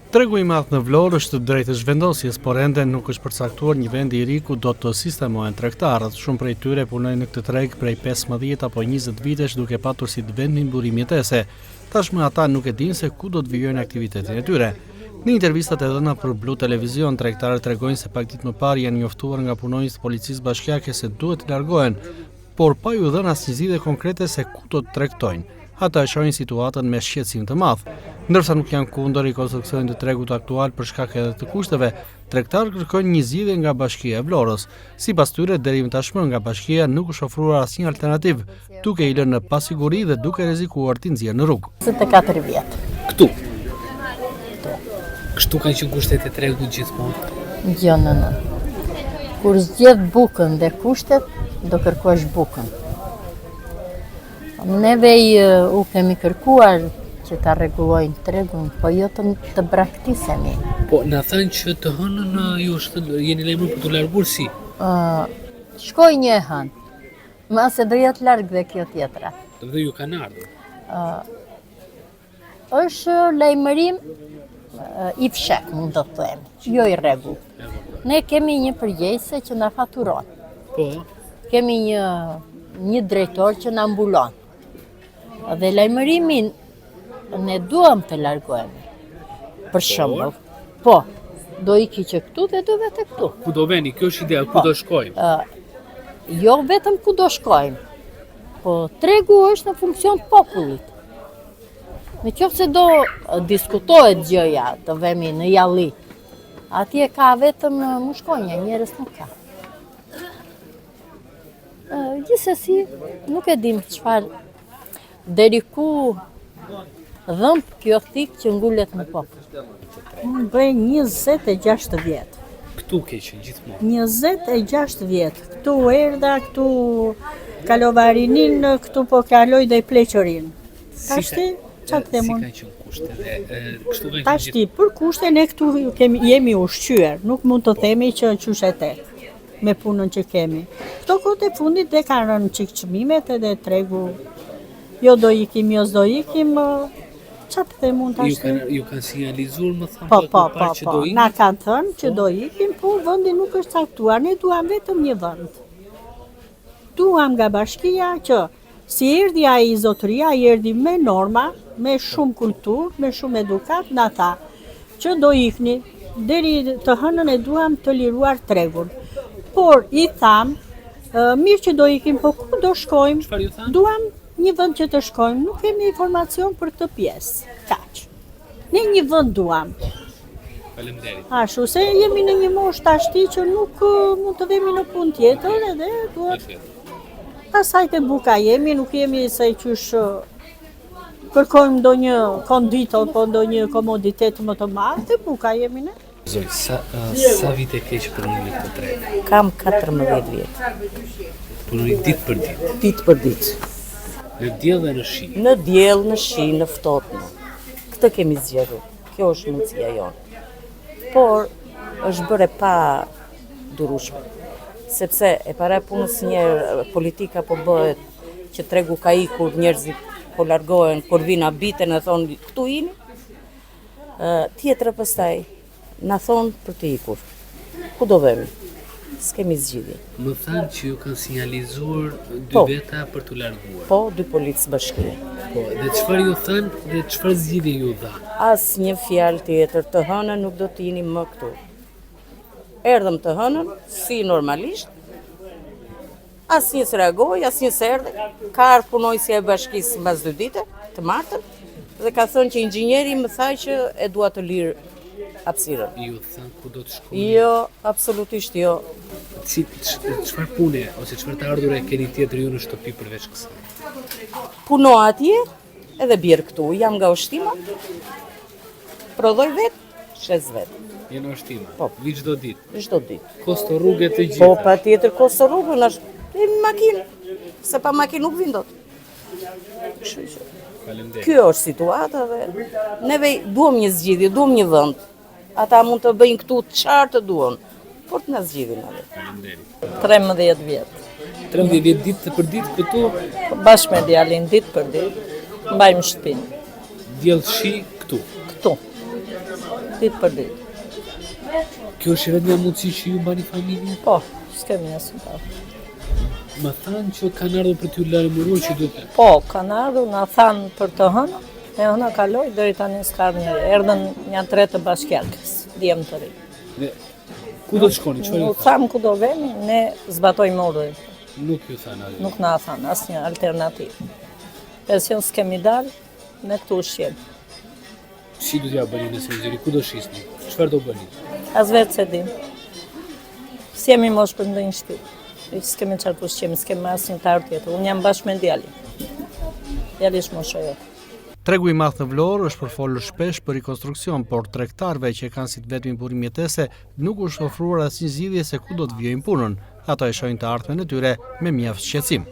Tregu i madh në Vlorë është drejt zhvendosjes, por ende nuk është përcaktuar një vend i ri ku do të sistemohen tregtarët. Shumë prej tyre punojnë në këtë treg prej 15 apo 20 vitesh duke patur si të vetmin burim jetese. Tashmë ata nuk e dinë se ku do të vijojnë aktivitetin e tyre. Në intervistat e dhëna për Blu Televizion, tregtarët tregojnë se pak ditë më parë janë njoftuar nga punonjës të policisë bashkiake se duhet të largohen, por pa ju dhënë asnjë zgjidhje konkrete se ku do të tregtojnë. Ata e shohin situatën me shqetësim të madh. Ndërsa nuk janë kundër rikonstruksionit të tregut aktual për shkak edhe të kushteve, tregtarët kërkojnë një zgjidhje nga Bashkia e Vlorës. Sipas tyre, deri më tashmë nga bashkia nuk është ofruar asnjë alternativë, duke i lënë në pasiguri dhe duke rrezikuar t'i nxjerrë në rrugë. 24 vjet. Këtu. Këtu. Kështu kanë qenë kushtet e tregut gjithmonë. Jo, në në. Kur zgjedh bukën dhe kushtet, do kërkosh bukën. Neve i u kemi kërkuar që ta rregullojnë tregun, po jo të, të braktisemi. Po, na thanë që të hënën ju është, jeni lajmëruar për t'u larguar si? Uh, shkoi një e hënë. Mase do jetë larg dhe kjo tjetra. Dhe ju kanë ardhur? Uh, është lajmërim i fshehtë, mund të them, jo i rregullt. Ne kemi një përgjegjëse që na faturon. Po. Kemi një, një drejtor që na mbulon. Dhe lajmërimin ne duam të largohemi. Për shembull, po, do iki që këtu dhe do vete këtu. Ku do veni, kjo është ideja, ku po, do shkojmë? Uh, jo vetëm ku do shkojmë, po tregu është në funksion të popullit. Në qoftë se do diskutohet gjëja, të vemi në jalli, atje ka vetëm mushkonja, njerëz nuk ka. Gjithsesi, nuk e dim çfarë deri ku dhëmb kjo thikë që ngulet në popull. Unë bëj 26 vjet. Këtu ke qenë gjithmonë. 26 vjet. Këtu erdha, këtu kalova rininë, këtu po kaloj dhe pleqërinë. Tashti, ça të them unë? Si kanë qenë kushte dhe kështu kanë qenë Tashti, për kushte ne këtu kemi, jemi ushqyer, nuk mund të po. themi që qysh e tek me punën që kemi. Këto kohët e fundit dhe kanë rënë çik çmimet edhe tregu jo do ikim, jo s'do ikim, ça të them unë tash? Ju kanë ju kanë sinjalizuar më thënë po, po, po, po, po. Na kanë thënë që po. do ikim, po vendi nuk është caktuar. Ne duam vetëm një vend. Duam nga bashkia që Si erdhi ai zotëria, ai erdhi me norma, me shumë kulturë, me shumë edukatë, na tha që do ikni, deri të hënën e duam të liruar tregun. Por i thamë, mirë që do ikim, po ku do shkojmë? Duam një vend që të shkojmë, nuk kemi informacion për këtë pjesë. Kaq. Ne një vend duam. Faleminderit. Ashtu se jemi në një moshë tashti që nuk mund të vemi në punë tjetër edhe duhet. Pastaj te buka jemi, nuk jemi se qysh kërkojmë ndonjë konditë apo ndonjë komoditet më të madh, te buka jemi ne. Zonjë, sa, sa vite ke që punoni në këtë treg? Kam 14 vjet. Punoni ditë për ditë? Ditë për ditë. Në diell dhe në shi? Në diell, në shi, në ftohtë. Këtë kemi zgjedhur. Kjo është mundësia jonë. Por është bërë e padurueshme. Sepse e para e punës njëherë politika po bëhet që tregu ka ikur, njerëzit po largohen, kur vijnë habiten e thonë këtu jini. Tjetra pastaj, na thonë për të ikur. Ku do vemi? S'kemi zgjidhje. Më thanë që ju kanë sinjalizuar dy po. veta për t'u larguar. Po, dy policë bashkie. Po, dhe çfarë ju thanë dhe çfarë zgjidhje ju dhanë? Asnjë fjalë tjetër, të hënën nuk do të jini më këtu. Erdhëm të hënën, si normalisht, Asnjë s'reagoi, asnjë s'erdhi. Ka ardhur punonjësja e bashkisë mbas dy dite, të martën, dhe ka thënë që inxhinieri më tha që e dua të lirë hapësirën. Ju thanë ku do të shkoni? Jo, absolutisht jo. Si çfarë pune ose çfarë të ardhure keni tjetër ju në shtëpi përveç kësaj? Punoj atje, edhe bjerr këtu. Jam nga Hoshtima. Prodhoj vetë, Shes vetë. Je në Hoshtima? Po. Vi çdo ditë? Çdo ditë. Kosto rruge të gjitha? Po, patjetër kosto rruge, në është në makinë, se pa makinë nuk vin dot. Kështu që. Faleminderit. Kjo është situata dhe neve duam një zgjidhje, duam një vend. Ata mund të bëjnë këtu çfarë të duan, por të na zgjidhin edhe. Faleminderit. 13 vjet. 13 vjet ditë për ditë këtu? Po, bashkë me djalin ditë për ditë, mbajmë shtëpinë. Diell shi këtu? Këtu. Ditë për ditë. Kjo është e vetmja mundësi që ju mbani familje? Po, s'kemi asnjë tjetër. Më thanë që kanë ardhur për t'ju lajmëruar që duhet. Po, kanë ardhur, na thanë për të hënë, e hëna kaloi, deri tani s'ka ardhur njeri. Erdhën nja tre të bashkiakes, djem të rinj. Dhe ku do të shkoni? Çfarë? Nuk thanë ku do vemi, ne zbatojmë urdhrin. Nuk ju thanë asgjë. Nuk na thanë asnjë alternativë. Pension s'kemi dalë, ne këtu ushqehemi. Si do t'ia bëni nëse u nxjerrin? Ku do shisni? Çfarë do bëni? As vetë s'e dim. S'jemi moshë për ndonjë shtëpi. S'kemi çfarë të ushqehemi, s'kemi asnjë të ardhur tjetër. Unë jam bashkë me djalin. Djali është mosha jote. Tregu i madh në Vlorë është përfolur shpesh për rikonstruksion, por tregtarëve që e kanë si të vetmin burim jetese nuk u është ofruar asnjë zgjidhje se ku do të vijojnë punën. Ata e shohin të ardhmen e tyre me mjaft shqetësim.